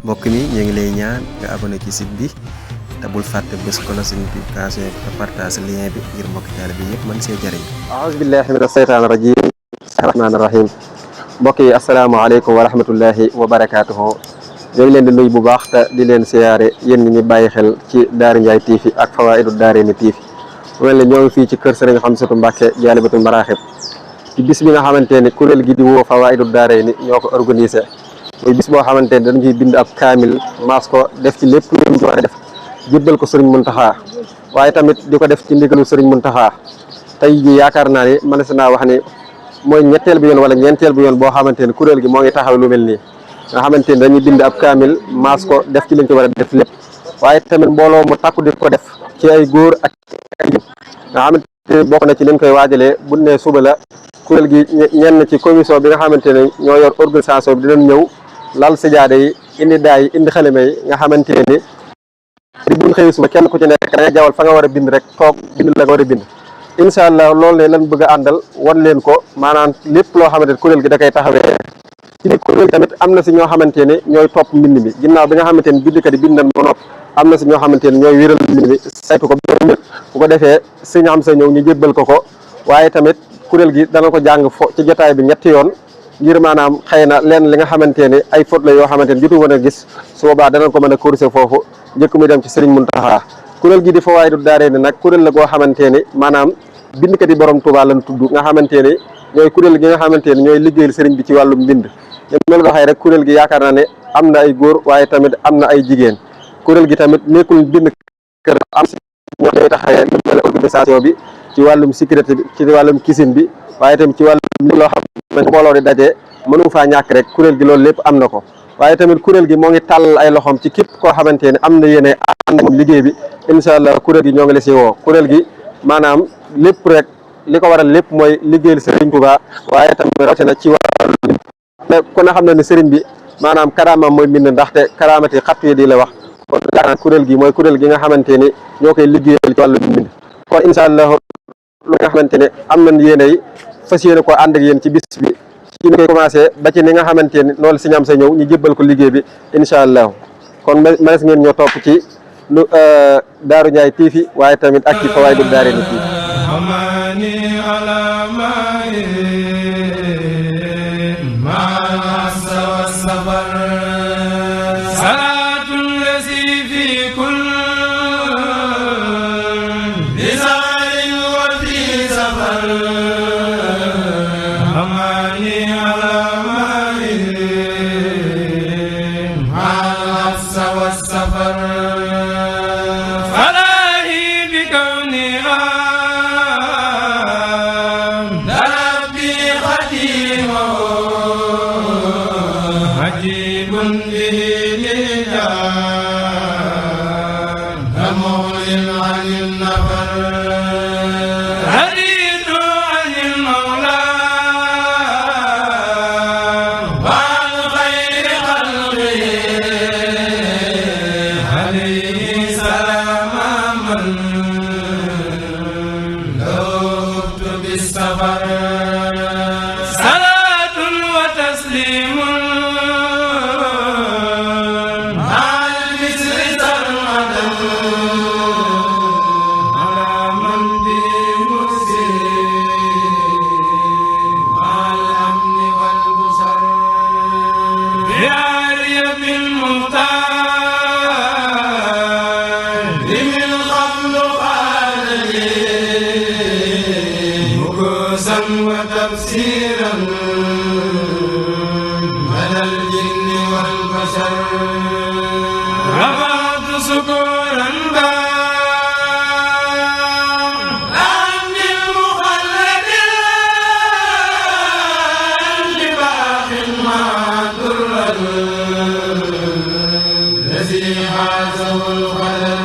mbokk mi ñu ngi lay ñaan nga abonné ci site bi te bul fàtte bés cloche notification bi te partage lien bi ngir mbokk taalibe bi yëpp mën see jëriñ. aouzu billahi mina seytaani rajim rahmaani rahim mbokk yi asalaamaaleykum wa rahmatullahi wa barakaatuhu ñoo ngi leen di nuyu bu baax te di leen siyaare yéen ñi bàyyi xel ci Daara Ndiaye TV ak Fawaaidou Daarayni TV mu mel ne ñoo ngi fii ci kër Serigne Xamsatu Mbàkke Jaalibatul Maraaxib ci bis bi nga xamante ni kuréel gi di woo Fawaaidou Daarayni ñoo ko organisé muy bis boo xamante ni dañu ciy bind ab kaamil maas ko def ci lépp lu ñu war a def jébbal ko Serigne Mountakha waaye tamit di ko def ci ndigalu Serigne Mountakha tey ji yaakaar naa ni mënees naa wax ni mooy ñetteel bi yoon wala ñeenteel bi yoon boo xamante ni kuréel gi moo ngi taxaw lu mel nii nga xamante ni dañuy bind ab kaamil maas ko def ci liñ ci war a def lépp waaye tamit mbooloo mu takku di ko def ci ay góor ak ay jigéen nga xamante ni bokk na ci liñ koy waajalee bu ne suba la kuréel gi ñenn ci commission bi nga xamante ne ñoo yor organisation bi dinañ ñëw lal sijaada yi indi daay yi indi xalima yi nga xamante ni di buñ xëy suba kenn ku ci nekk da nga jawal fa nga war a bind rek toog bind la nga war a bind incha allah loolu ne lan bëgg a àndal wan leen ko maanaam lépp loo xamante ne kuréel gi da koy taxawee ci biir kuréel gi tamit am na si ñoo xamante ne ñooy topp mbind mi ginnaaw bi nga xamante ne bindkat yi bind nañ ba noppi am na si ñoo xamante ne ñooy wéral mbind mi saytu ko bu ko defee sëñ am sa ñëw ñu jébbal ko waaye tamit kuréel gi dana ko jàng ci jotaay bi ñetti yoon ngir maanaam xëy na leen li nga xamante ne ay faute la yoo xamante ne jotu woon a gis su boobaa danañ ko mën a corriger foofu njëkk muy dem ci Serigne Mountakha kuréel gi di Fawaaidou Daarayni nag kuréel la goo xamante ne maanaam bindkat yi borom Tuubaa lañ tudd nga xamante ne ñooy kuréel gi nga xamante ne ñooy liggéeyal sëriñ bi ci wàllum mbind ñoom mel waxee rek kuréel gi yaakaar naa ne am na ay góor waaye tamit am na ay jigéen kuréel gi tamit nekkul bind kër am si ñoo koy taxawee lu mel organisation bi ci wàllum sécurité bi ci wàllum cuisine bi waaye tamit ci wàllum li loo xam ne mbooloo di dajee mënu faa ñàkk rek kuréel gi loolu lépp am na ko waaye tamit kuréel gi moo ngi tàllal ay loxoom ci képp koo xamante ne am na yéene ànd ak liggéey bi incha allah kuréel gi ñoo ngi la si woo kuréel gi maanaam lépp rek li ko waral lépp mooy liggéeyal Serigne Touba waaye tamit rawatina ci wàllu kon na xam na ne Serigne bi maanaam karaamam mooy mbind ndaxte karaamati xattu yi di la wax kon yaakaar kuréel gi mooy kuréel gi nga xamante ni ñoo koy liggéeyal ci wàllu mbind kon incha allah lu nga xamante ne am nañ yéene yi fas yéene koo ànd ak yéen ci bis bi ci ni koy commencé ba ci ni nga xamante ni noonu si ñam sa ñëw ñu jébbal ko liggéey bi incha allah kon mënees ngeen ñoo topp ci lu Daaru Ndiaye TV waaye tamit ak ci Fawaaidou Daarayni TV وتفسيرا من الجن والبشر رفعت سكورا عن المخلد لباق ما در الذي حازه القدر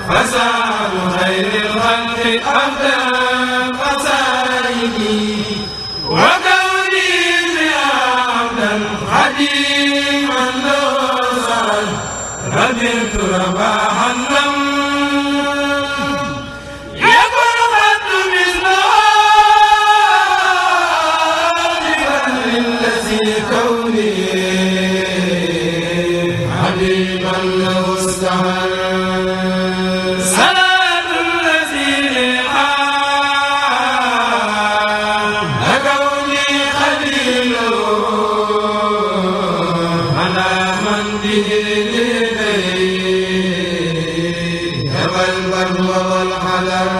فساد خير الخلق أبدا قصائدي وكوني عبدا خديما له وزدت رباحا لم يكن قد مثله للذي كوني حبيبا له استهل صلاة الذي لكوني خليله على من به والبر والحذر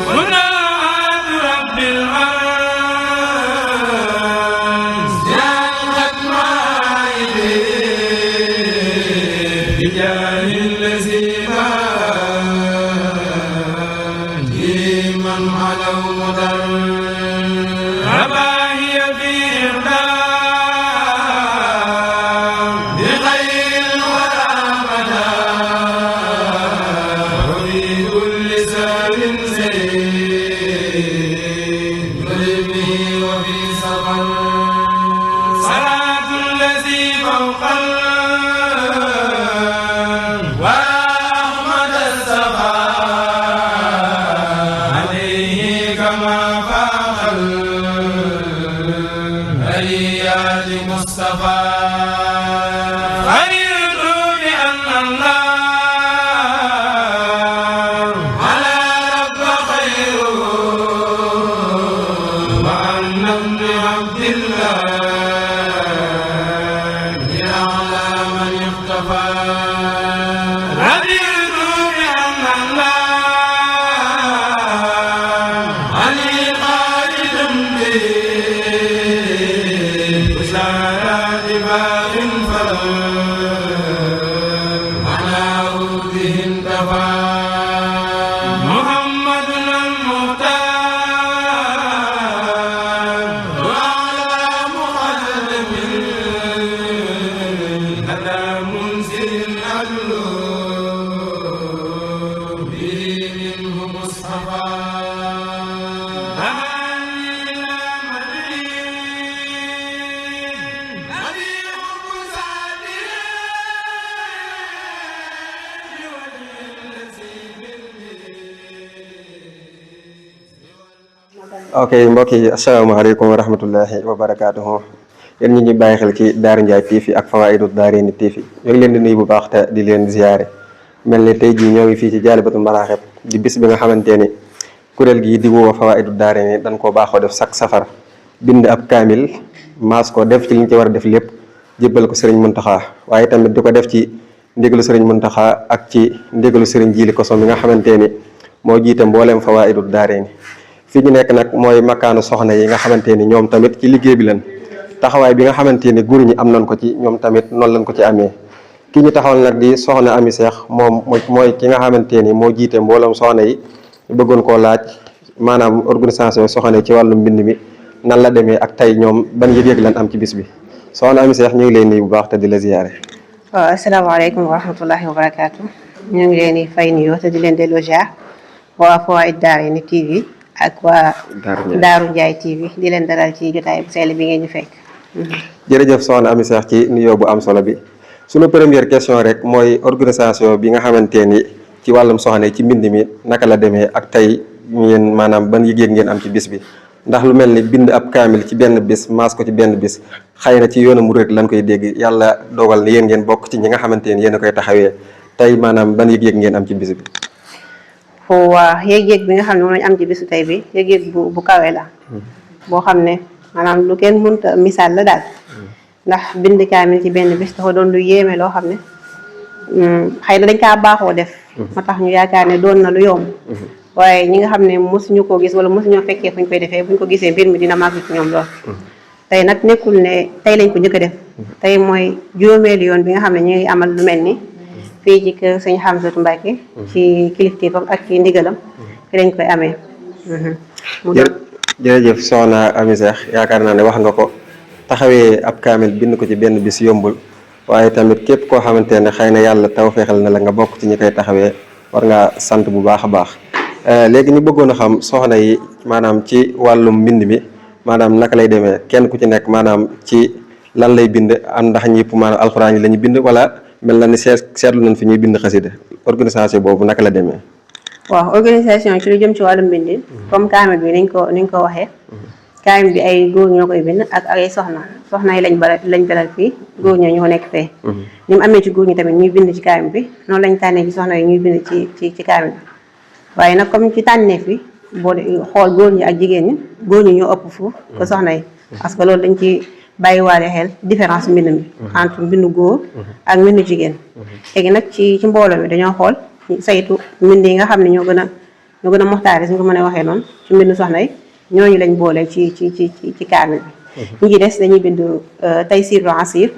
مناعات رب الأرض زيادة معايبه بجاه الذي من علوا مدر رباهي في إقدام بغير الورى بدا وفي كل سال زين قلبه وفي سفر صلاة الذي فوق وأحمد السفا عليه كما فاق البريات مصطفى فرحت بأن الله على رب خيره وأن ابن عبد الله أعلى من اختفى رضيت بأن الله علي خالد به بشارات باغ فمعناه به انتفى محمد المختار وعلى مقدم لدى منزل الأدلو به منه مصطفى دعاني إلى مدين نبي مساعدي ok mbokk yi asalaamaaleykum wa rahmatullahi wa barakaatuhu yéen ñi ñuy bàyyi xel ci Daaru Ndiaye TV ak Fawaaidou Daarayni TV ñoo ngi leen di nuyu bu baax te di leen ziyaare mel ni tey jii ñoo ngi fii ci Jaalibatul Maraaxib di bis bi nga xamante ni kuréel gii di woo Fawaaidou Daarayni dañ koo baaxoo def chaque safar bind ab kaamil maas ko def ci liñ ci war a def lépp jébbal ko Sëriñ Muntaxa waaye tamit di ko def ci ndigalu Sëriñ Muntaxa ak ci ndigalu Sëriñ Jiili Koso mi nga xamante ni moo jiite mbooleem Fawaaidou Daarayni fi ñu nekk nag mooy makkaanu soxna yi nga xamante ni ñoom tamit ci liggéey bi lan taxawaay bi nga xamante ni góor ñi am nañ ko ci ñoom tamit noonu lañ ko ci amee ki ñu taxawal nag di soxna Ami Seex moom mooy ki nga xamante ni moo jiite mbooloom soxna yi ñu bëggoon koo laaj maanaam organisation soxna yi ci wàllu mbind mi nan la demee ak tey ñoom ban yëg-yëg lan am ci bis bi soxna Ami Seex ñu ngi lay nuyu bu baax te di la ziyaare. waaw asalaamaaleykum wa rahmatullahi wa barakaatu ñu ngi leen di fay nuyoo te di leen delloo ziar waa Fawaaidou Daarayni TV ak waa Daaru Ndiaye TV di leen dalal ci jotaay bu sell bi ngeen ñu fekk. jërëjëf soxna Ami Seex ci nuyoo bu am solo bi sunu première question rek mooy organisation bi nga xamante ni ci wàllum soxna yi ci mbind mi naka la demee ak tey ngeen maanaam ban yëg-yëg ngeen am ci bis bi ndax lu mel ni bind ab kaamil ci benn bis maas ko ci benn bis xëy na ci yoonu murid lan koy dégg yàlla dogal na yéen ngeen bokk ci ñi nga xamante ni yéen a koy taxawee tey maanaam ban yëg-yëg ngeen am ci bis bi. waa yëg-yëg bi nga xam ne moom lañ am ci bisu tey bi yëg-yëg bu kawe la boo xam ne maanaam lu kenn mënta misaal la daal ndax bind kaamil ci benn bis dafa doon lu yéeme loo xam ne xëy na dañ kaa baaxoo def moo tax ñu yaakaar ne doon na lu yomb waaye ñi nga xam ne mosuñu koo gis wala mosuñoo fekkee fuñ koy defee buñ ko gisee mbir mi dina màgg ci ñoom lool tey nag nekkul ne tey lañ ko njëkk a def tey mooy juróomeelu yoon bi nga xam ne ñu ngi amal lu mel ni fii ci kër sëñ Hamzatou Mbacke ci kilifteefam ak ci ndigalam fi lañ koy amee. jërëjëf soxna Ami Seex yaakaar naa ne wax nga ko taxawee ab kaamil bind ko ci benn bis yombul waaye tamit képp koo xamante ne xëy na yàlla tawfeexal na la nga bokk ci ñi koy taxawee war ngaa sant bu baax a baax. léegi ñu bëggoon a xam soxna yi maanaam ci wàllum mbind mi maanaam naka lay demee kenn ku ci nekk maanaam ci lan lay bind am ndax ñëpp maanaam alxuraan yi la ñu bind wala mel na ni seetlu nañ fi ñuy bind xasida organisation boobu naka la demee. waaw organisation ci lu jëm ci wàllum mbindin comme kaamil bi niñ ko waxee kaamil bi ay góor ñoo koy bind ak ay soxna yi lañ beral fii góor ñoo nekk fee ni mu amee ci góor ñi tamit ñuy bind ci kaamil bi noonu lañ tànnee ci soxna yi ñuy bind ci kaamil bi waaye nag comme ci tànneef bi boo xool góor ñi ak jigéen ñi góor ñi ñoo ëpp fuuf ko soxna yi parce que loolu dañ ci bàyyiwaale xel différence mbind mi entre mbindu góor ak mbindu jigéen léegi nag ci mbooloo mi dañoo xool saytu mbind yi nga xam ne ñoo gën a moxtaare suñ ko mën a waxee noonu ci mbindu soxna yi ñooñu lañ boole ci kaamil bi ñi ci des dañuy bind Taysiirul Asiir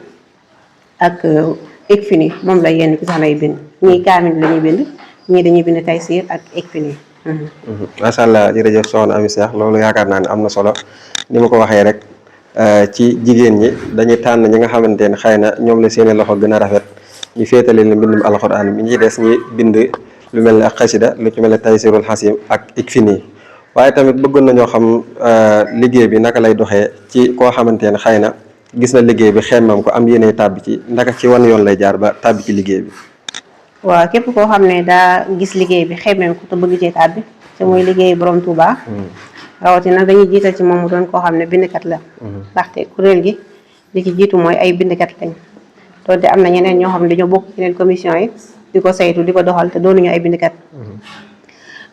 ak Ikfini moom la yenn ci soxna yi bind ñii kaamil bi lañuy bind ñii dañuy bind Taysiir ak Ikfini. macha allah jërëjëf soxna Amy Cheikh loolu yaakaar naa ne am na solo ni ma ko waxee rek ci jigéen ñi dañuy tànn ñi nga xamante ne xëy na ñoom la seeni loxo gën a rafet ñu féetale leen mbindum alxuraan mi ñi des ñi bind lu mel ne ak xasida lu ci mel ne Taysiirul Xasim ak Ikfini waaye tamit bëggoon nañoo xam liggéey bi naka lay doxee ci koo xamante ne xëy na gis na liggéey bi xemmam ko am yéene tàbbi ci ndaka ci wan yoon lay jaar ba tàbbi ci liggéey bi. waaw képp koo xam ne daa gis liggéey bi xemmem ko te bëgg cee tàbbi te muy liggéey borom Touba. rawatina dañuy jiital ci moom mu doon koo xam ne bindkat la. ndaxte kuréel gi li ci jiitu mooy ay bindkat lañ. doonte am na ñeneen ñoo xam ne dañoo bokk ci yeneen commission yi di ko saytu di ko doxal te doonuñu ay bindkat.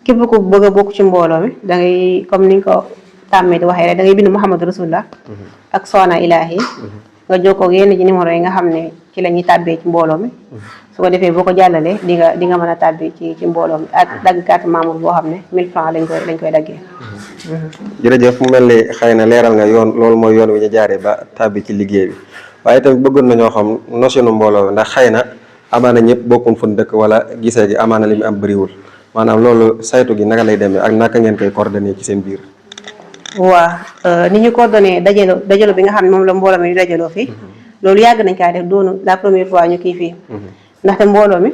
képp ku bëgg a bokk ci mbooloo mi da ngay comme niñ ko tàmmee di waxee rek da ngay bind Muhammadu Rasulullah ak Soxna Ilaahi nga jokkoo ak yenn ci numéro yi nga xam ne ci la ñuy tàbbee ci mbooloo mi su ko defee boo ko jàllalee di nga mën a tàbbi ci mbooloo mi ak dagg carte membre boo xam ne 1000 francs lañ koy daggee. jërëjëf mu mel ni xëy na leeral nga yoon loolu mooy yoon wi ñu jaaree ba tàbbi ci liggéey bi waaye tamit bëggoon nañoo xam notionu mbooloo ndax xëy na amaana ñëpp bokkum fu dëkk wala gisee gi amaana li mu am bëriwul maanaam loolu saytu gi naka lay demee ak naka ngeen koy coordonné ci seen biir. waaw ni ñu coordonné dajalo bi nga xam ne moom la mbooloo mi di dajaloo fii loolu yàgg nañ kaa def doonu la première fois ñu kii fii ndaxte mbooloo mi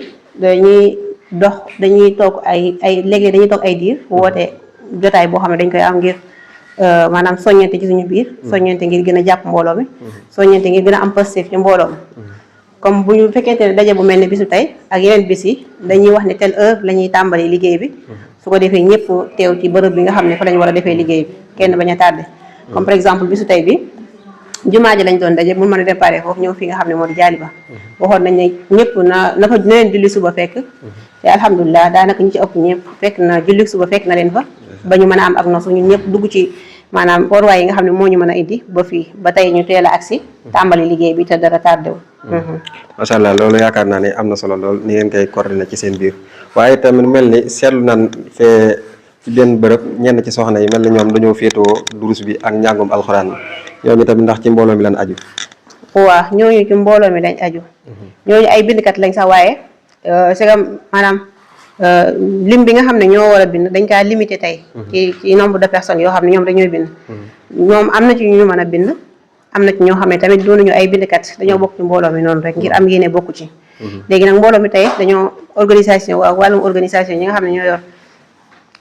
dañuy toog ay léeg-léeg dañuy toog ay diir woote jotaay boo xam ne dañ koy am ngir maanaam soññante ci suñu biir soññante ngir gën a jàpp mbooloo mi soññante ngir gën a am positif ci mbooloo mi comme bu ñu fekkente ne daje bu mel ne bisu tey ak yeneen bis yi dañuy wax ne telle heure la ñuy tàmbali liggéey bi su ko defee ñëpp teew ci bërëb bi nga xam ne fa lañ war a defee liggéey bi kenn bañ a tardé comme par exemple bisu tey bi jumaa ji lañ doon daje bu mën a déparé foofu ñëw fi nga xam ne moo di Jaaliba waxoon nañ ne ñëpp na fa leen julli suba fekk te alhamdulilah daanaka ñu ci ëpp ñëpp fekk na julli suba fekk na leen fa ba ñu mën a am ak nosu ñun ñëpp dugg ci maanaam orwaay yi nga xam ne moo ñu mën a indi ba fii ba tey ñu teel a agsi tàmbali liggéey bi te dara tardé wu. macha allah loolu yaakaar naa ne am na solo lool ni ngeen koy coordonné ci seen biir waaye tamit mel ni seetlu naan fee ci benn bërëb ñenn ci soxna yi mel ni ñoom dañoo féetoo durus bi ak njàngum alxuraan bi ñoom itamit ndax ci mbooloo mi lan aju. waaw ñooñu ci mbooloo mi lañ aju. ñooñu ay bindkat lañ sax waaye c'est que maanaam lim bi nga xam ne ñoo war a bind dañ kaa limité tey. ci nombre de personnes yoo xam ne ñoom dañooy bind. ñoom am na ci ñu mën a bind. am na ci ñoo xam ne tamit doonuñu ay bindkat dañoo bokk ci mbooloo mi noonu rek ngir am yéene bokku ci. léegi nag mbooloo mi tey dañoo organisation ak wàllum organisation ñi nga xam ne ñoo yor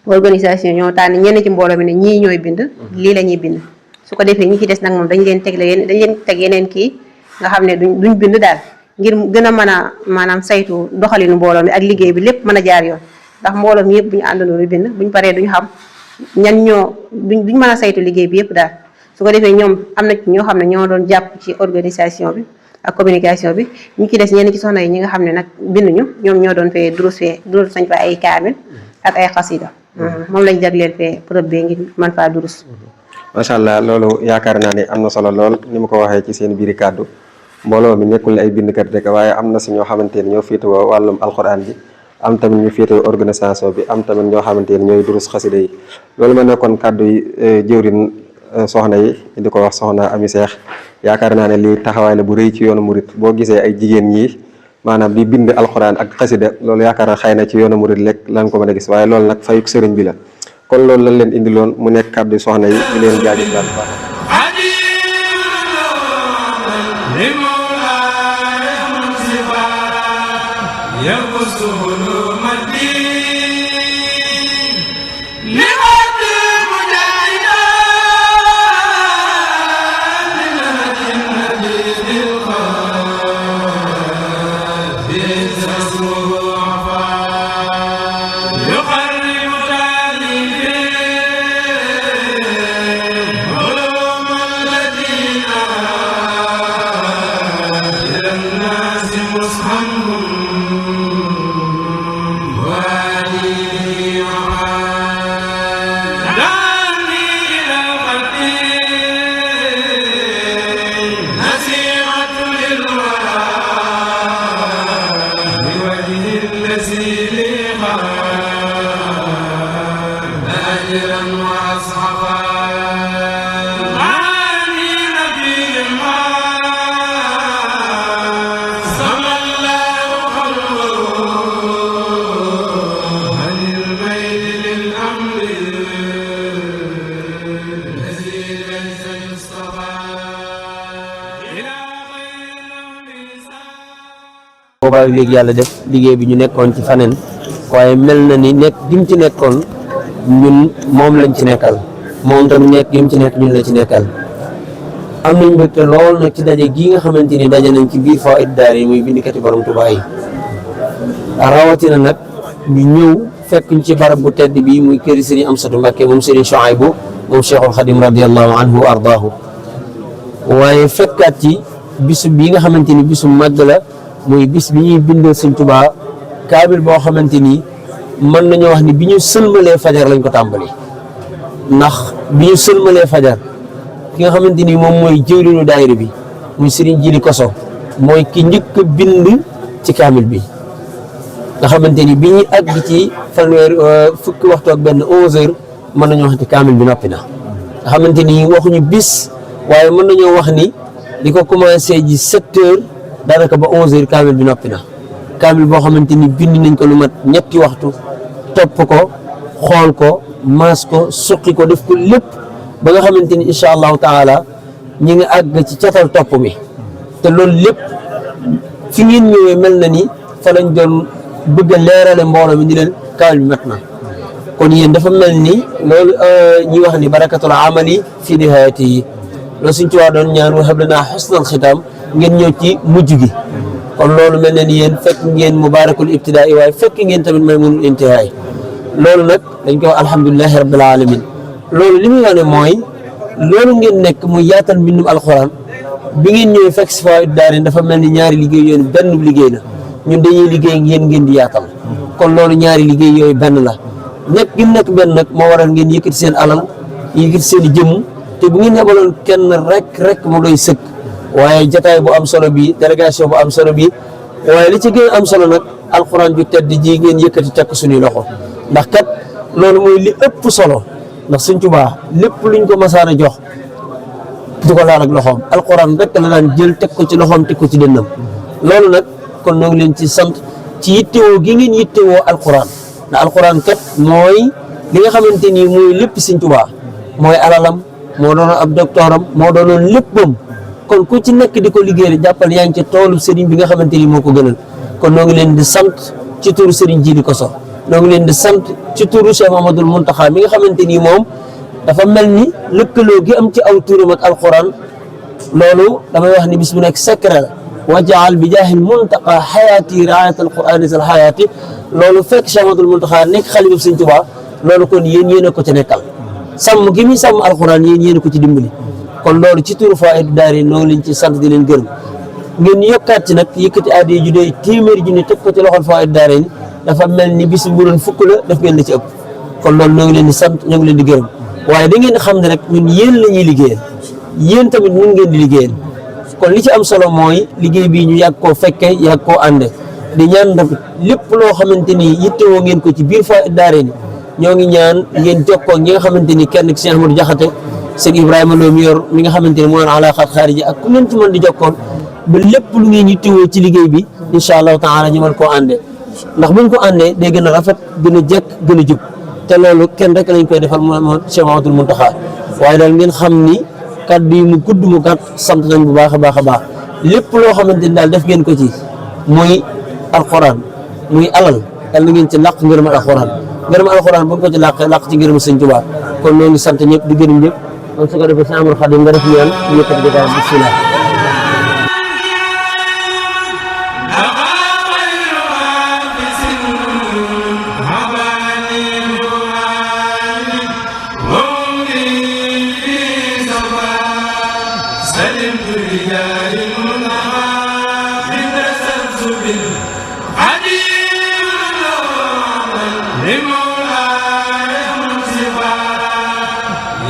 organisation ñoo tànn ñenn ci mbooloo mi ne ñii ñooy bind. lii la ñuy bind su ko defee ñi ci des nag moom dañ leen teg yeneen kii nga xam ne duñ bind daal ngir gën a mën a maanaam saytu doxalinu mbooloo mi ak liggéey bi lépp mën a jaar yoon ndax mbooloo mi yëpp bu ñu àndandoo di bind buñ paree duñ xam duñ mën a saytu liggéey bi yëpp daal. su ko defee ñoom am na ñoo xam ne ñoo doon jàpp ci organisation bi ak communication bi ñu ci des ñenn ci soxna yi ñi nga xam ne nag binduñu ñoom ñoo doon fee durus sañ fa ay kaamil ak ay xasida moom lañ jagleel fee preuve bi ngir mën faa durus. macha allah loolu yaakaar naa ne am na solo lool ni ma ko waxee ci seen biiri kàddu mbooloo mi nekkul ne ay bindkat rek waaye am na si ñoo xamante ne ñoo féetewoo wàllum alxuraan bi am tamit ñu féetewoo organisation bi am tamit ñoo xamante ne ñooy durus xasida yi loolu ma nekkoon kàddu yi jëwrin soxna yi di ko wax soxna Amy Cheikh yaakaar naa ne lii taxawaay la bu rëy ci yoonu murit boo gisee ay jigéen ñi maanaam di bind alxuraan ak xasida loolu yaakaar naa xëy na ci yoonu murit lekk lan ko mën a gis waaye loolu nag fayuk sëriñ bi la kon loolu lañ leen indiloon mu nekk kàddu soxna yi di leen jaajëfal bu baax. boobaa léegi yàlla def liggéey bi ñu nekkoon ci faneen waaye mel na ni nekk gi mu ci nekkoon ñun moom lañ ci nekkal moom tamit nekk gi mu ci nekk ñun la ci nekkal. am nañ mbégte lool nag ci daje gii nga xamante ni daje nañ ci biir Fawaa'id Daari muy bindikati borom Tuubaa yi rawatina nag ñu ñëw fekk ñu ci barab bu tedd bi muy këri Serigne Amsatu Mbàkke moom Serigne Chouaïbou moom Cheikhul Khadim radiyallahu anhu wa ardaahu waaye fekkaat ci bisu bii nga xamante ni bisu màgg la muy bis bi ñuy bindal Serigne Touba kaamil boo xamante ni mën nañoo wax ni bi ñu sëlmalee fajar lañ ko tàmbali ndax bi ñu sëlmalee fajar ki nga xamante ni moom mooy jëwriñu daayira bi muy Serigne Jili Koso mooy ki njëkk a bind ci kaamil bi nga xamante ni bi ñuy àgg ci fanweer fukki waxtu ak benn 11h mën nañoo wax ni kaamil bi noppi na nga xamante ni waxuñu bis waaye mën nañoo wax ni di ko commencé ji 7h daanaka ba 11h kaamil bi noppi na kaamil boo xamante ni bind nañ ko lu mat ñetti waxtu topp ko xool ko maas ko suqi ko def ko lépp ba nga xamante ni incha allahu taala ñi ngi àgg ci catal topp mi te loolu lépp fi ngeen ñëwee mel na ni fa lañ doon bëgg a leerale mbooloo mi ni leen kaamil bi mat na kon yéen dafa mel ni loolu ñi wax ni barakatul amali fi nihaayati yi loolu suñ ci waa doon ñaan wa hab lanaa husnal xitaam ngeen ñëw ci mujj gi kon loolu mel na ni yéen fekk ngeen mubaarakul ibtidaa waaye fekk ngeen tamit maymunul intihaay loolu nag dañ koy wax alhamdulilahi rabbil alamin loolu li muy wane mooy loolu ngeen nekk muy yaatal mbindum alxuraan bi ngeen ñëwee fekk si Fawaa'id Daari dafa mel ni ñaari liggéey yooyu benn liggéey la ñun dañuy liggéey yéen ngeen di yaatal kon loolu ñaari liggéey yooyu benn la nekk gi nekk benn nag moo waral ngeen yëkkati seen alal yëkkati seen i jëmm te bu ngeen yebaloon kenn rek mu doy sëkk waaye jataay bu am solo bi délégation bu am solo bi waaye li ci gën a am solo nag alxuraan ju tedd ji ngeen yëkkati tekk suñuy loxo ndax kat loolu mooy li ëpp solo ndax Sëñ Tuubaa lépp luñ ko masaan a jox du ko laal ak loxoom alxuraan rek la daan jël teg ko ci loxoom teg ko ci dënnam loolu nag kon ñoo ngi leen ci sant ci yittewoo gi ngeen yittewoo alxuraan ndax alxuraan kat mooy li nga xamante ni mooy lépp Sëñ Tuubaa mooy alalam moo doonoon ab doctoram moo doonoon léppam kon ku ci nekk di ko liggéey jàppal yaa ngi ci toolu sëriñ bi nga xamante ni moo ko gënal kon noo ngi leen di sant ci turu sëriñ Jili Koso noo ngi leen di sant ci turu Cheikh Mamadou Mountakha mi nga xamante ni moom dafa mel ni lëkkaloo gi am ci aw turam ak alxuraan loolu damay wax ni bis bu nekk secret la wajaal bi jaahil Muntaqa xayaati raayat alquraan sal xayaati loolu fekk Cheikh Mamadou Mountakha nekk xalifa Sëriñ Tuubaa loolu kon yéen a ko ci nekkal sàmm gi muy sàmm alxuraan yéen a ko ci dimbali kon loolu ci turu Fawaa'id Daari noo leen ci sant di leen gërëm ngeen yokkaat ci nag yëkkati addi ju doy téeméeri junni teg ko ci loxol Fawaa'id Daari dafa mel ni bis bu doon fukk la def ngeen la ci ëpp kon loolu ñoo ngi leen di sant ñoo ngi leen di gërëm waaye da ngeen xam ne rek ñun yéen la ñuy liggéeyal yéen tamit ñun ngeen di liggéeyal kon li ci am solo mooy liggéey bii ñu yàgg koo fekke yàgg koo ànde di ñaan tamit lépp loo xamante ni yittewoo ngeen ko ci biir Fawaa'id Daari ñoo ngi ñaan ngeen jokkoo ñi nga xamante ni kenn ci Cheikh Ahmadou Diakhaté sëñ Ibrahima Lo mi yor mi nga xamante ni moo yor alaaxaat xaariji ak ku ngeen ci mën di jokkoon ba lépp lu ngeen yittewoo ci liggéey bi incha allahu taala ñu mën koo àndee ndax buñ ko àndee day gën a rafet gën a jekk gën a jub te loolu kenn rek lañ koy defal moo Cheikh Mamadou Mountakha waaye daal ngeen xam ni kàddu yi mu gudd mu gàtt sant nañ bu baax a baax a baax lépp loo xamante ni daal def ngeen ko ci muy alxuraan muy alal yal na ngeen ci làq ngërëmal alxuraan ngërëmal alxuraan bu ko ci làq ci ngërëm Sëñ Tuubaa kon ñoo ngi sant ñëpp di gërëm ñëpp kon su ko defee si Amadou Khadim nga def ñaan ñu yëkkati jotaay bismillah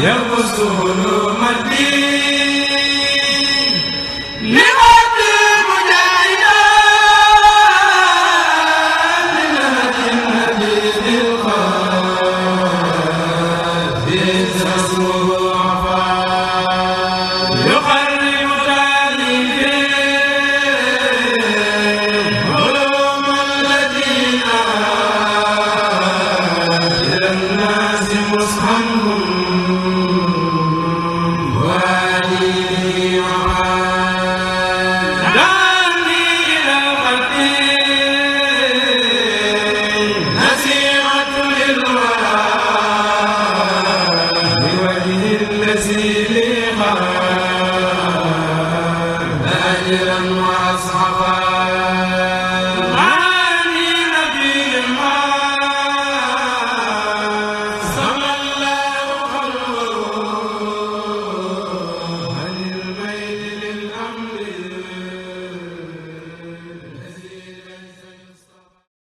يغسل مدين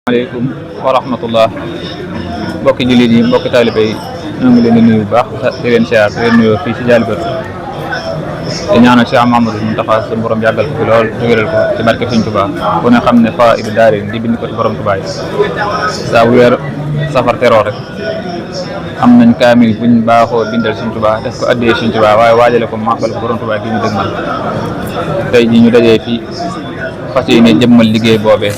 Assalamualaikum warahmatullah mbokki jullit yi mbokki taalibe yi ñoo ngi leen di nuyu bu baax di leen siyaar di leen nuyoo fii ci Dialibatoul di ñaanal Cheikh Mamadou Mountakha suñu borom yàggal ko fi lool te wéral ko ci barke Sëñ Tuubaa ku ne xam ne Fawaa'idu Daarayni di bind ko ci borom Tuubaa yi saa bu weer safar teroo rek am nañ kaamil buñ baaxoo bindal Sëñ Tuubaa def ko addee Sëñ Tuubaa waaye waajale ko màggal ko borom Tuubaa gi ñu dëgmal tey ji ñu dajee fii fas yéene jëmmal liggéey boobee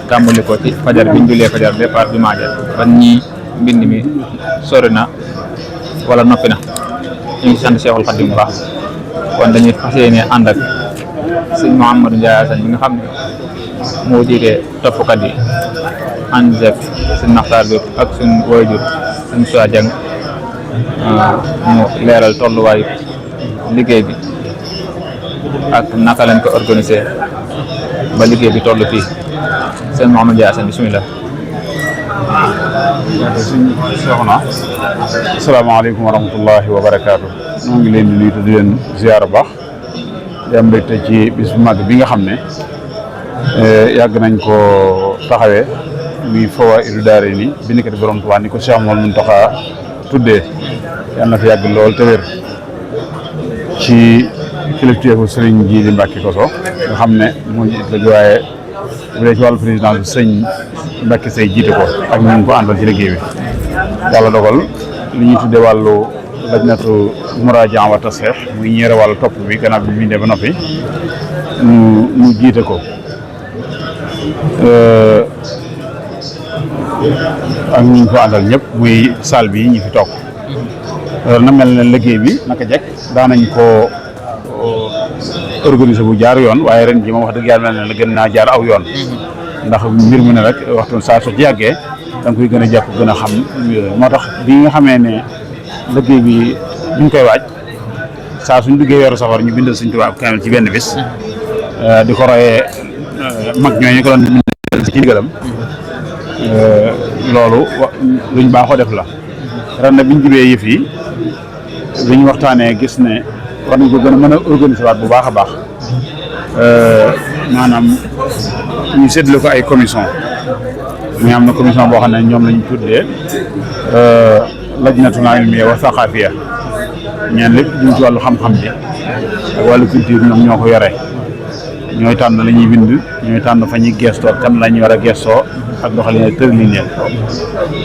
tàmbali ko ci fajar bi ñu jullee fajar départ bi maaja ban ñii mbind mi sori na wala noppi na ñu ngi sant Cheikhul Khadim bu baax kon dañuy fas yéene ànd ak sëñ Mouhamadou Ndiaye Assane bi nga xam ne moo jiite toppkat yi ànd ak sëñ Maxtaar Diop ak suñ waajur sëñ Suwa Dieng mu leeral tolluwaayu liggéey bi ak naka lañ ko organisé ba liggéey bi toll fii sëñ Mouhamadou Ndiaye Assane bismillah. Soxna asalaamaaleykum wa rahmatullahi wa barakaatu ñoo ngi leen di nuyu te di leen ziyaara baax di am mbégte ci bis bu mag bi nga xam ne yàgg nañ ko taxawee muy Fawaa'idu Daarayni bindikati borom Tuubaa ni ko Cheikh Mouhamadou Mountakha tuddee yàlla na fi yàgg lool te wér ci kilifteefu Sëriñ Jiili Mbàkke Koso nga xam ne moo ñu it la waaye bu dee ci wàllu président bi sëñ Mbacke Seye jiite ko ak ñu ko àndal ci liggéey bi yàlla dogal li ñuy tuddee wàllu lajnatu muraaja wa tasxiix muy ñeere wàllu topp bi gannaaw bi bindee ba noppi mu jiite ko ak ñu ko àndal ñëpp muy salle bi ñu fi toog na mel ne liggéey bi naka jekk daanañ ko organisé bu jaar yoon waaye ren ji moom wax dëgg yàlla mel ne la gën naa jaar aw yoon ndax mbir mu ne rek waxtu saa su ci yàggee da nga koy gën a jàpp gën a xam moo tax bi nga xamee ne liggéey bi duñ koy waaj saa suñ duggee weeru safar ñu bindal Sëñ Tuubaa ab kaamil ci benn bis di ko royee mag ñooñu ko doon bindal ci ndigalam loolu luñ baaxoo def la ren nag biñ jibee yëf yi bi ñu waxtaanee gis ne war nañ ko gën a mën a organiser waat bu baax a baax maanaam ñu séddale ko ay commission mais am na commission boo xam ne ñoom lañ tuddee lajnatul ilmiya wa saqafiya ñeen lépp jëm ci wàllu xam-xam bi ak wàllu culture ñoom ñoo ko yore ñooy tànn la ñuy bind ñooy tànn fa ñuy gestoo ak kan la ñu war a gestoo ak doxalin ak tëralin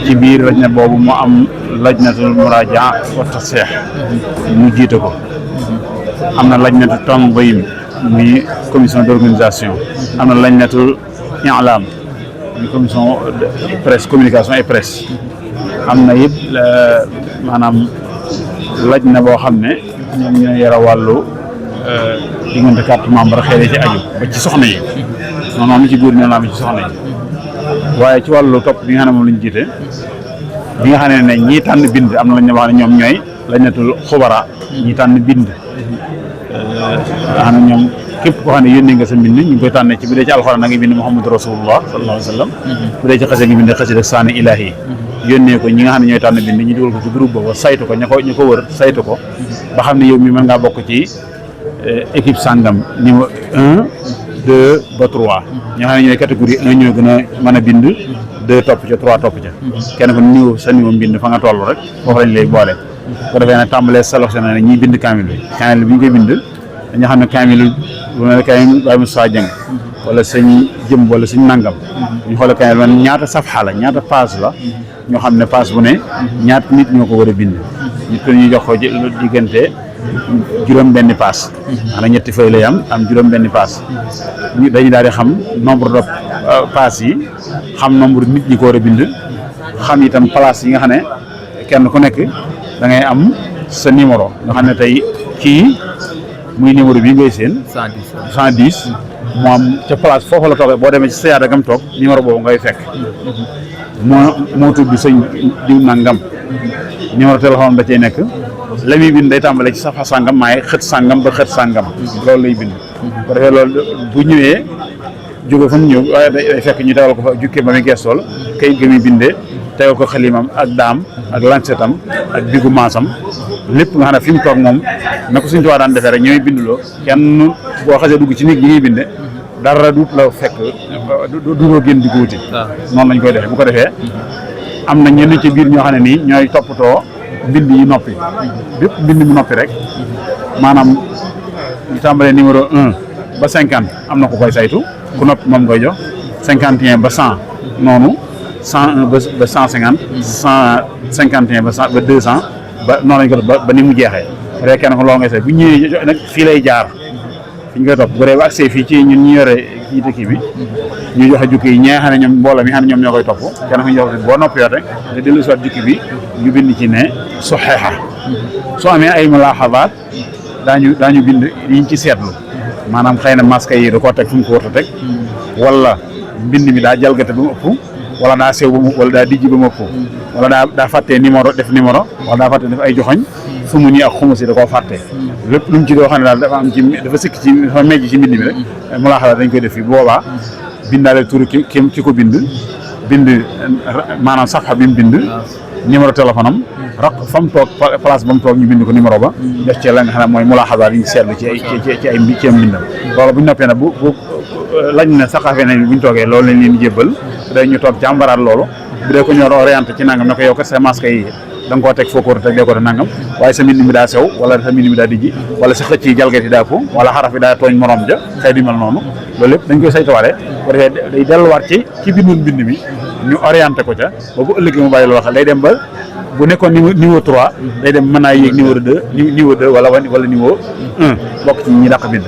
ci biir lajna boobu mu am lajnatul muraaja wa tasxiix mu jiite ko am na lajnatu tanzim muy commission d'organisation am na lajnatu i'lam muy commission de presse communication et presse am na it maanaam lajna boo xam ne ñoom ñoo yore wàllu diggante carte membre xëy ci aju ba ci soxna yi noonu am ci góor ñoo am ci soxna yi waaye ci wàllu topp bi nga xam ne moom lañu jiite bi nga xam ne ñii tànn bind am na lañ wax ne ñoom ñooy lajnatul xubara ñii tànn bind xam ne ñoom képp koo xam ne yónnee nga sa mbind ñu ngi koy tànnee ci bu dee ci alxuraan da nga bind Muhammadu Rasulullah sallallahu alayhi wa sallam bu dee ci xasee nga bind xasida saani ilaahi yónnee ko ñi nga xam ne ñooy tànn bind ñu dugal ko ci groupe boobu saytu ko ñu ko wër saytu ko ba xam ne yow mi mën ngaa bokk ci équipe sàngam niveau 1 2 ba 3 ñoo xam ne ñooy catégorie 1 ñoo gën a mën a bind 2 topp ca 3 topp ca kenn ko niveau sa niveau mbind fa nga toll rek foofu lañ lay boole ko defee nag tàmbalee sélectionné ne ñiy bind kaamil bi ñu koy bind dañu xam ne kaamil bu mel ne kaamil Baye Moussa Dieng wala sëñ jëm wala sëñ nangam ñu xoolee kaamil man ñaata safxa la ñaata page la ñoo xam ne page bu ne ñaata nit ñoo ko war a bind nit ko ñuy jox ko diggante juróom benni paas xanaa ñetti fay lay am juróom benni paas dañuy daal di xam nombre de paas yi xam nombre nit ñi ko war a bind xam itam place yi nga xam ne kenn ku nekk da ngay am sa numéro nga xam ne tey kii muy numéro bii ngay seen 110 moo am ca place foofu la toogee boo demee ci sa yaada gam toog numéro boobu ngay fekk moo tudd sëñ diw nangam numéro téléphone da cay nekk la muy bind day tàmbale ci safa sàngam maay xët sàngam ba xët sàngam loolu lay bind bu defee loolu bu ñëwee jóge fa mu ñëw waaye day fekk ñu tegal ko fa jukkee ba muy gestool kayit ga muy bindee tegal ko xalimam ak daam ak lansetam ak bigu maasam lépp nga xam ne fi mu toog moom na ko suñu tuwaa daan defee rek ñooy bindloo kenn boo xasee dugg ci néeg bi ngay binde dara duut la fekk du génn di ko wuti noonu lañ koy defee bu ko defee am na ñenn ci biir ñoo xam ne nii ñooy toppatoo mbind yi noppi bépp mbind mu noppi rek maanaam ñu tàmbalee numéro 1 ba 50 am na ku koy saytu ku noppi moom koy jox 51 ba 100 noonu 101 ba 150 151 ba 100 ba 200 ba noonu lañ ko def ba ni mu jeexee rek kenn ko loo ngay say bu ñëwee nag fii lay jaar fi ñu koy topp bu dee ba accès fii ci ñun ñu yore jiite kii bi ñu joxe jukki yi ñi nga xam ne ñoom mbooloo mi nga xam ne ñoom ñoo koy topp kenn ku ñu jox boo noppi rek nga dellu si waat jukki bi ñu bind ci ne soxeexa soo amee ay mulaaxabaat daañu bind yiñ ci seetlu maanaam xëy na masque yi da koo teg fu mu ko war a teg wala mbind mi daa jalgate ba mu ëpp wala daa sew ba mu wala daa dijj ba mu ëpp wala daa fàttee numéro def numéro wala daa fàttee def ay joxoñ fu mu nii ak xumus yi da koo fàtte lépp lu mu ci doo xam ne daal dafa am ci dafa sikk ci dafa mejj ci mbind mi rek mu laa xalaat dañ koy def fii boobaa bindaale turu ki ko bind maanaam safa bi mu bind numéro téléphone am raq fa mu toog place ba mu toog ñu bind ko numéro ba def ci la nga xam ne mooy mu laa xalaat yi ñu seetlu ci ay mbindam loolu bu ñu noppee nag bu lañ ne saxaafee nañ bu ñu toogee loolu lañ leen di jébbal day ñu toog jàmbaraat loolu bu dee ko ñor orienté ci nangam ne ko yow kat sa masque yi da nga koo teg foo ko war a teg dee ko te nangam waaye sa mbind mi daa sew wala sa mbind mi daa dijji wala sa xëcc yi jalgati daa ko wala xaraf yi daa tooñ morom ja xëy di mel noonu loolu lépp dañ koy saytuwaale bu defee day delluwaat ci bindoon mbind mi ñu orienté ko ca ba bu ëllëgee mu bàyyi loolu xel day dem ba bu nekkoon niveau 3 day dem mën naa yéeg niveau 2 wala niveau 1 bokk ci ñi dàq bind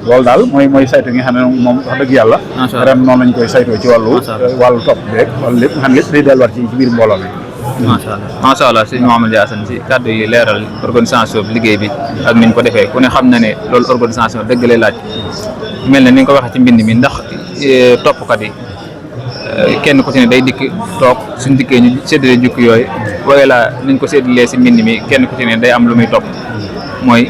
loolu daal mooy saytu gi nga xam ne moom wax dëgg yàlla ren noonu lañ koy saytoo ci wàllu topp beeg wala lépp nga xam ne lépp day delluwaat ci biir mbooloo mi macha allah sëñ Mouhamadou Yacine si kàddu yi leeral organisation bi liggéey bi ak ni ñu ko defee ku ne xam na ne loolu organisation dëgg lay laaj mel na ni nga ko waxee ci mbind mi ndax toppkat yi kenn ku ci ne day dikk toog suñ dikkee ñu séddale jukki yooyu waaye la niñ ko séddalee si mbind mi kenn ku ci ne day am lu muy topp mooy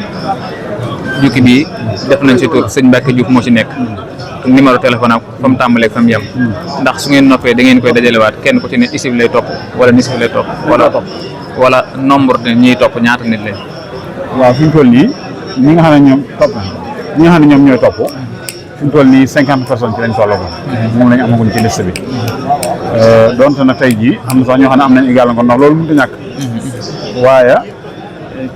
jukki bi def nañ si tur sëñ Mbacke Diouf moo ci nekk numéro téléphone ak fa mu tàmbalee fa mu yem ndax su ngeen noppee da ngeen koy dajalewaat kenn ku ci ne isib lay topp wala nisib lay topp wala nombre de ñiy topp ñaata nit leen. waaw fi mu toll nii ñi nga xam ne ñoom ñooy topp fi mu toll nii 50 personnes ci lañ tolloo moom lañ amaguñ ci liste bi donte na tey jii am na sax ñoo xam ne am nañ ay gàllankoor ndax loolu mënut a ñàkk waaye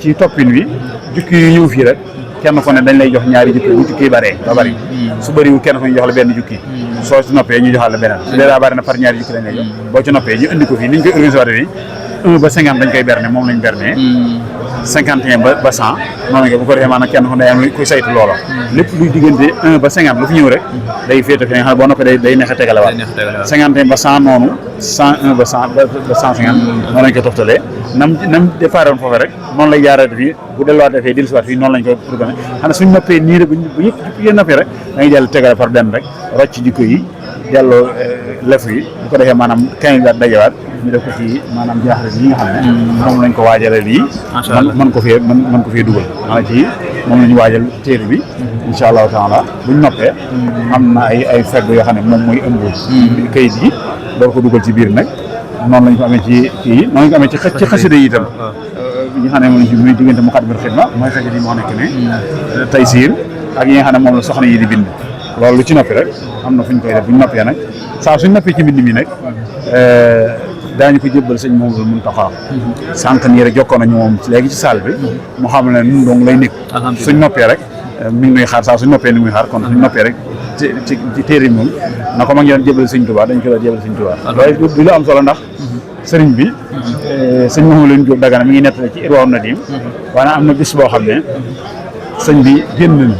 ci toppin wi jukki yu ñëw fii rek. kenn ko ne dañ lay jox ñaari jukki bu jukki bëree ba bëri su bëriwul kenn ko ñu jox la benn jukki soo ci noppee ñu joxal la beneen su dee daa bëri na par ñaari jukki lañ lay jox boo ci noppee ñu indi ko fii ni ñu koy organisé waate fii 1 ba 50 dañ koy berne moom lañ berne 51 ba 100 noonu nga bu ko defee maanaam kenn ko ne am koy saytu loola lépp luy diggante 1 ba 50 lu fi ñëw rek day féete fi nga xam ne boo noppee day neex a tegalewaat 51 ba 100 noonu 101 ba 100 ba 150 noonu lañ koy toftalee nam départ woon foofu rek noonu lay jaaree fii bu delluwaatee fii dellusiwaat fii noonu lañ koy programme xam ne suñ noppee nii rek bu yëpp yéen noppee rek da ngay jël tegale par benn rek rocc jikko yi delloo lef yi bu ko defee maanaam 15 daal dajewaat ñu def ko ci maanaam jaaxle yi nga xam ne moom lañ ko waajalee lii mën ko fee dugal maanaam ci moom la ñu waajal téere bi incha allahu taala buñ noppee am na ay fegg yoo xam ne moom mooy ëmb kayit yi door ko dugal ci biir nag noonu lañ ko amee ci kii noonu lañ ko amee ci xasida yi itam ñi nga xam ne moom ci muy diggante Muqaddamatul Xidma mooy xasida yi moo nekk ne Taysiir ak yi nga xam ne moom la soxna yi di bind loolu lu ci noppi rek am na fu ñu koy def bu ñu noppee nag saa suñ noppee ci mbind mi nag daañu ko jébbal sëñ Mouhamadou Mountakha sànq nii rek jokkoon nañu moom léegi ci salle bi mu xam ne nun dong lay nekk suñ noppee rek mi ngi nuy xaar saa suñ noppee ni muy xaar kon suñ noppee rek ci téere moom na ko mag ñi doon jébbal sëñ Tuubaa dañ ko doon jébbal sëñ Tuubaa waaye du lu am solo ndax sëriñ bi sëñ Mouhamadou leen Jóob Dagana mi ngi nettali ci Irwaa Nadim waaye am na bis boo xam ne sëñ bi génn na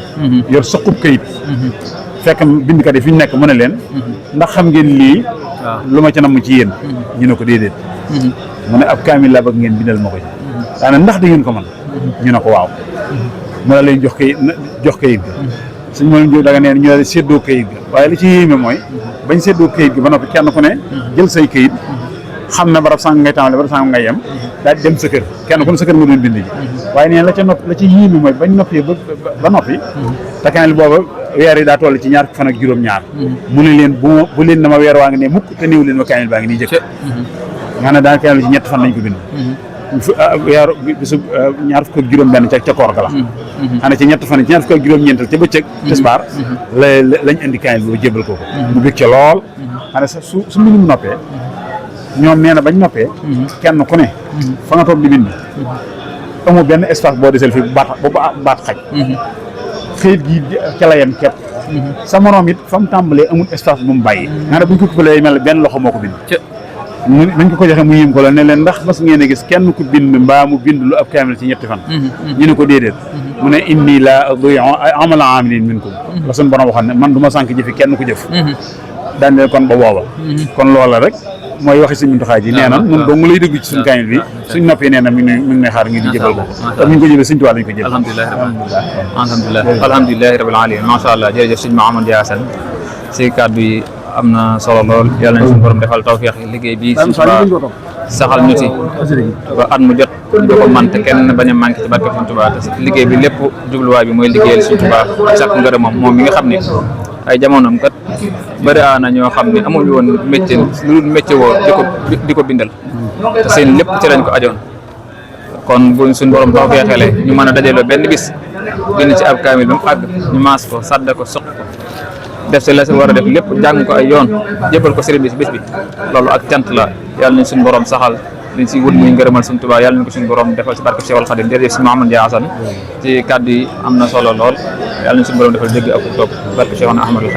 yor saqub kayit fekk bindkat yi fi ñu nekk mu ne leen ndax xam ngeen lii lu ma ca namm ci yéen ñu ne ko déedéet mu ne ab kaamil laa bëgg ngeen bindal ma ko ci daana ndax da ngeen ko mën ñu ne ko waaw mu ne leen jox kayit ga sëñ Mouhamadou Jóob Dagana neen ñu ne séddoo kayit ga waaye li ci yéeme mooy bañ séddoo kayit gi ba noppi kenn ku ne jël say kayit xam ne barab sàng ngay tàmbale barab sàng ngay yem daal di dem sa kër kenn ku ne sa kër nga doon bind ji waaye nee la ca nopp la ci yéeme mooy bañ noppee ba noppi te kaamil booba weer yi daa toll ci ñaar fan ak juróom-ñaar mu ne leen bu leen na ma weer waa ngi ne mukk te néew leen ma kaamil baa ngi nii jëkk nga ne daan kaamil ci ñett fan lañ ko bind weer bisu ñaar fukk ak juróom-benn ca koor ga la xanaa ci ñett fan ci ñaar fukk ak juróom-ñeental ca bëccëg tisbaar lañ indi kaamil boobu jébal ko mu bég ca lool xanaa su mbind mu noppee ñoom nee na bañ noppee kenn ku ne fa nga toog di bind amoo benn espace boo desel fii bu baat xaj xëyit gi ca la yem képp sa morom it fa mu tàmbalee amul espace bu mu bàyyi nga ne buñ ko kuppalee mel benn loxo moo ko bind nañ ko joxe mu yim ko la ne leen ndax mas ngeen a gis kenn ku bind mbaa mu bind lu ab kaamil ci ñetti fan ñu ne ko déedéet mu ne inni la aduyu amala amilin minkum la suñu borom waxoon ne man du ma sànk jëfi kenn ku jëf daan leen kon ba booba kon loola rek mooy waxi Sëñ Muntaxa ji nee na ñun dong lay dégg ci suñu kaamil bi suñ noppee nee na mi ngi may xaar ngi di jëbal ko te mi ngi ko jëbal Sëñ Tuubaa lañ ko jëbal alhamdulilah rabbil alamin macha allah jërëjëf sëñ Mahamadou Dia Assane si kàddu yi am na solo lool yàlla nañ suñu borom defal tawfeex liggéey bi Sëñ Tuubaa saxal ñu ci ba at mu jot ñu ko man te kenn bañ a manqué ci barke Sëñ Tuubaa te liggéey bi lépp jubluwaay bi mooy liggéeyal Sëñ Tuubaa sàkk ngërëmam moom mi nga xam ne ay jamonoom kat bëri na ñoo xam ne amuñu woon métier lu dul métier woo di ko bindal te seen lépp ci lañ ko ajoon kon buñ suñ borom taw feexele ñu mën a dajaloo benn bis bind ci ab kaamil ba mu àgg ñu maas ko sadda ko soq ko def si la si war a def lépp jàng ko ay yoon jébal ko sëriñ bi si bis bi loolu ak cant la yàlla nañ suñ borom saxal liñ si wut muy ngërëmal Sëñ Tuubaa yàlla nañ ko suñu borom defal si barke Cheikhul Khadim jërëjëf si Mahamadou Dia Assane ci kàddu yi am na solo lool yàlla nañ suñu borom defal dégg ak topp barke Cheikhul Ahmadul